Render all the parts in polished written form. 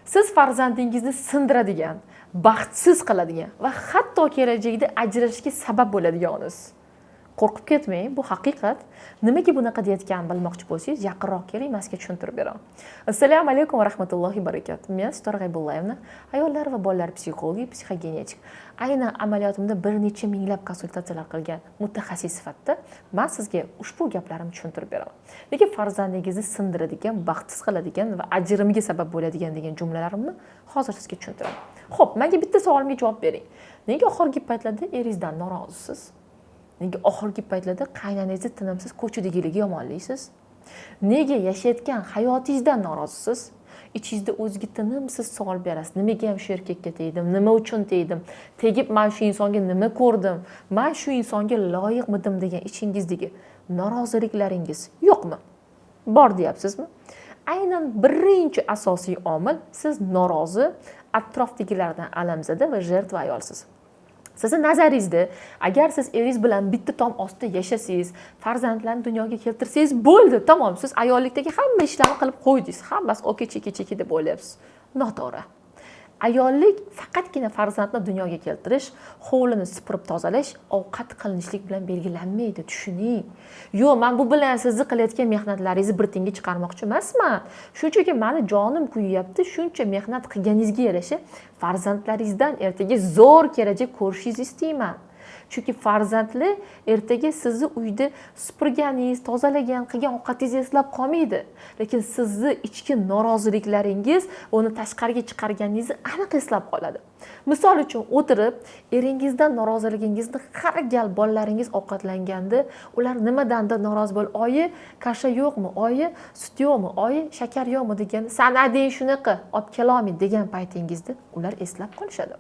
Siz farzandingizni sindiradigan, baxtsiz qiladigan va hatto kelajakda ajrashishga sabab bo'ladigansiz. Qo'rqib ketmang, bu haqiqat. Nimaga bunaqa deyotganimni bilmoqchi bo'lsangiz, yaqinroq keling, men sizga tushuntirib beraman. Assalomu alaykum va rahmatullohi barakatuh. Men Sitora G'aybullayevna, ayollar va bolalar psixologi, psixogenetik. Aynan amaliyotimda bir necha minglab konsultatsiyalar qilgan mutaxassis sifatida men sizga ushbu gaplarimni tushuntirib beraman. Nega farzandingizni sindiradigan, baxtsiz qiladigan va ajrimga sabab bo'ladigan degan jumlalarimni hozir sizga tushuntiraman. Xo'p, menga bitta savolimga javob bering. Nega oxirgi paytlarda eringizdan norozisiz? Nega oxirgi paytlarda qaynonangizni tinimsiz ko'chadagiligi yomonlaysiz? Nega yashayotgan hayotingizdan norozisiz? Ichingizda o'ziga tinimsiz savol berasiz. Nimaga ham shu erkakka tegdim? Nima uchun tegdim? Tegib men shu insonga nima ko'rdim? Men shu insonga loyiqmidim degan ichingizdagi noroziliklaringiz yo'qmi? Bor deyapsizmi? Aynan birinchi asosiy omil: siz norozi, atrofdagilardan alamzada va жертва ayolsiz. Sizni nazaringizda, agar siz eringiz bilan bitta tom ostida yashasangiz, farzandlarni dunyoga keltirsangiz, bo'ldi, tamom, siz ayollikdagi hamma ishlarni qilib qo'ydingiz, hammasi okey, cheki cheki deb o'ylayapsiz. Noto'g'ri. Ayollik faqatgina farzandni dunyoga keltirish, hovlini supurib tozalash, ovqat qilinishlik bilan belgilanmaydi, tushuning. Yo'q, man bu bilan sizni qilayotgan mehnatlaringizni bir tiyinga chiqarmoqchi emasman. Shunchaki mani jonim kuyyapti, shuncha mehnat qilganingizga yarasha farzandlaringizdan ertaga zo'r kelajak ko'rishingizni istayman. Chunki farzandli ertaga sizni uyda supurganingiz, tozalagan, qilgan ovqatingizni eslab qolmaydi. Lekin sizni ichki noroziliklaringiz, uni tashqariga chiqarganingizni aniq eslab qoladi. Misol uchun, o'tirib eringizdan noroziligingizni har gal bolalaringiz ovqatlanganda ular nimadandir norozi bo'lib, "Oyi, kasha yo'qmi? Oyi, sut yo'qmi? Oyi, shakar yo'qmi?" degan, "San adang shunaqa, olib kelolmaydi" degan paytingizda ular eslab qolishadi.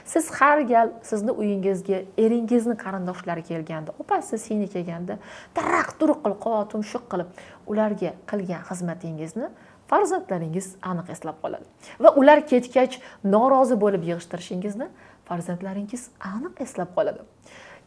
Siz har gal sizni uyingizga eringizni qarindoshlari kelganda, opasi, singli kelganda taraq turuq qilib, qovoq tumshuq qilib ularga qilgan xizmatingizni farzandlaringiz aniq eslab qoladi. Va ular ketgach norozi bo'lib yig'ishtirishingizni farzandlaringiz aniq eslab qoladi.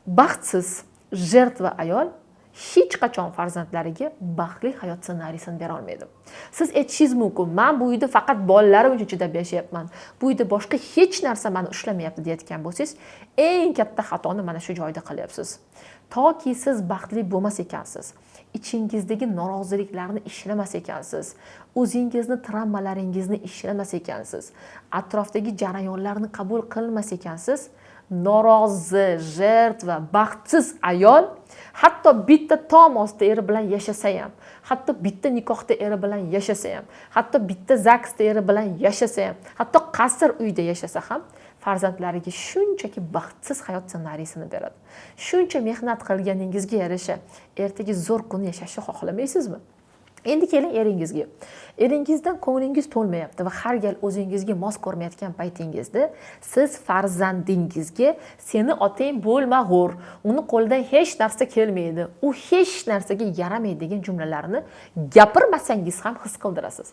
Baxtsiz жертва ayol hech qachon farzandlariga baxtli hayot ssenariysini bera olmaydi. Siz aytishingiz mumkin, "Men bu uyda faqat bolalarim uchun chidab yashayapman. Bu uyda boshqa hech narsa meni ushlamayapti" deyotgan bo'lsangiz, eng katta xatoni mana shu joyda qilyapsiz. Toki siz baxtli bo'lmas ekansiz, ichingizdagi noroziliklarni ishlamas ekansiz, o'zingizni travmalaringizni ishlamas ekansiz, atrofdagi jarayonlarni qabul qilmas ekansiz, norozi, жертва, baxtsiz ayol hatto bitta tom ostida eri bilan yashasa ham, hatto bitta nikohda eri bilan yashasa ham, hatto bitta zagsda eri bilan yashasa ham, hatto qasr uyda yashasa ham farzandlariga shunchaki baxtsiz hayot ssenariysini beradi. Shuncha mehnat qilganingizga yarasha ertaga zo'r kun yashashni xohlamaysizmi? Endi keling eringizga. Eringizdan ko'nglingiz to'lmayapti va har gal o'zingizga mos ko'rmayotgan paytingizda siz farzandingizga "Seni otang bo'lmag'ur, uni qo'lidan hech narsa kelmaydi, u hech narsaga yaramaydi" degan jumlalarni gapirmasangiz ham his qildirasiz.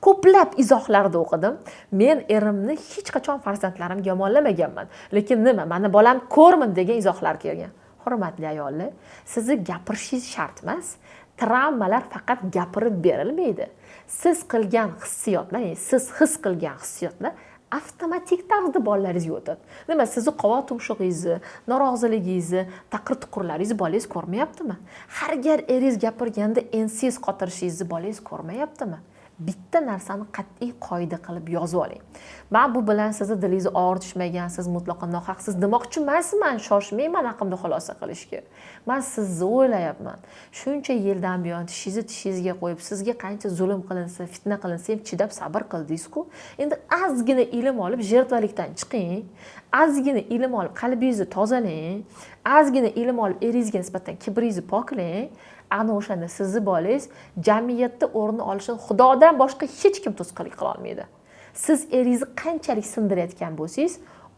Ko'plab izohlarda o'qidim. "Men erimni hech qachon farzandlarimga yomonlamaganman, lekin nima, mani bolam ko'rmin" degan izohlar kelgan. Hurmatli ayollar, sizni gapirishingiz shart emas. Travmalar faqat gapirib berilmaydi. Siz qilgan hissiyotlar, ya'ni siz his qilgan hissiyotlar avtomatik tarzda bolalaringizga o'tadi. Nima, sizni qovoq tumshug'ingizni, noroziligingizni, taqir tuqurlaringizni bolangiz ko'rmayaptimi? Har gal eringiz gapirganda ensangiz qotirishingizni bolangiz ko'rmayaptimi? Bitta narsani qat'iy qoida qilib yozib oling. Man bu bilan sizni dilingizni og'ritishmagan, siz mutlaqo nohaqsiz demoqchi emasman, shoshmayman haqimda xulosa qilishga. Man sizni o'ylayapman. Shuncha yildan buyon tishingizni tishingizga qo'yib, sizga qancha zulm qilinsa, fitna qilinsa ham chidab sabr qildingiz-ku. Endi ozgina ilm olib жертва likdan chiqing, ozgina ilm olib qalbingizni tozalang, ozgina ilm olib eringizga nisbatan kibringizni poklang. Ana o'shanda sizni bolangiz jamiyatda o'rin olishini Xudodan boshqa hech kim to'sqinlik qila olmaydi. Siz eringizni qanchalik sindirayotgan bo'lsangiz,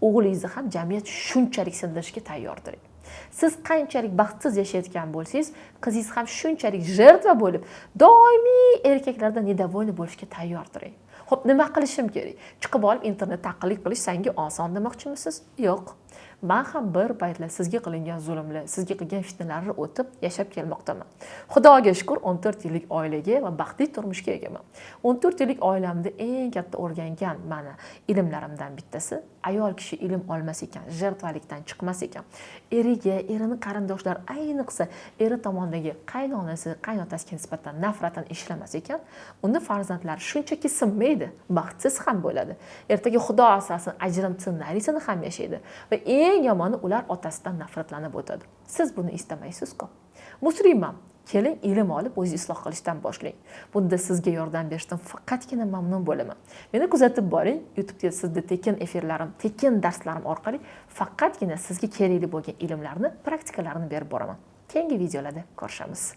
o'g'lingizni ham jamiyat shunchalik sindirishga tayyor turing. Siz qanchalik baxtsiz yashayotgan bo'lsangiz, qizingiz ham shunchalik жертва bo'lib, doimiy erkaklardan недовольный bo'lishga tayyor turing. Xo'p, nima qilishim kerak? Chiqib olib internetda taqillik qilish senga oson demoqchimisiz? Yo'q. Man ham bir paytlar sizga qilingan zulmlar, sizga qilgan fitnalarni o'tib yashab kelmoqdaman. Xudoga shukur, 14 yillik oilaga va baxtli turmushga egaman. 14 yillik oilamda eng katta o'rgangan mani ilmlarimdan bittasi: ayol kishi ilm olmas ekan, жертва likdan chiqmas ekan, eriga, erini qarindoshlari, ayniqsa eri tomondagi qaynonasi, qaynotasiga nisbatan nafratini ishlamas ekan, uni farzandlari shunchaki sinmaydi, baxtsiz ham bo'ladi. Ertaga, Xudo asrasin, ajrim ssenariysini ham yashaydi va eng yomoni, ular otasidan nafratlanib o'tadi. Siz buni istamaysiz-ku. Muslimam, keling, ilm olib, o'zingizni isloh qilishdan boshlang. Bunda sizga yordam berishdan faqatgina mamnun bo'laman. Meni kuzatib boring. YouTubeda sizda tekin efirlarim, tekin darslarim orqali faqatgina sizga kerakli bo'lgan ilmlarni, praktikalarini berib boraman. Keyingi videolarda ko'rishamiz.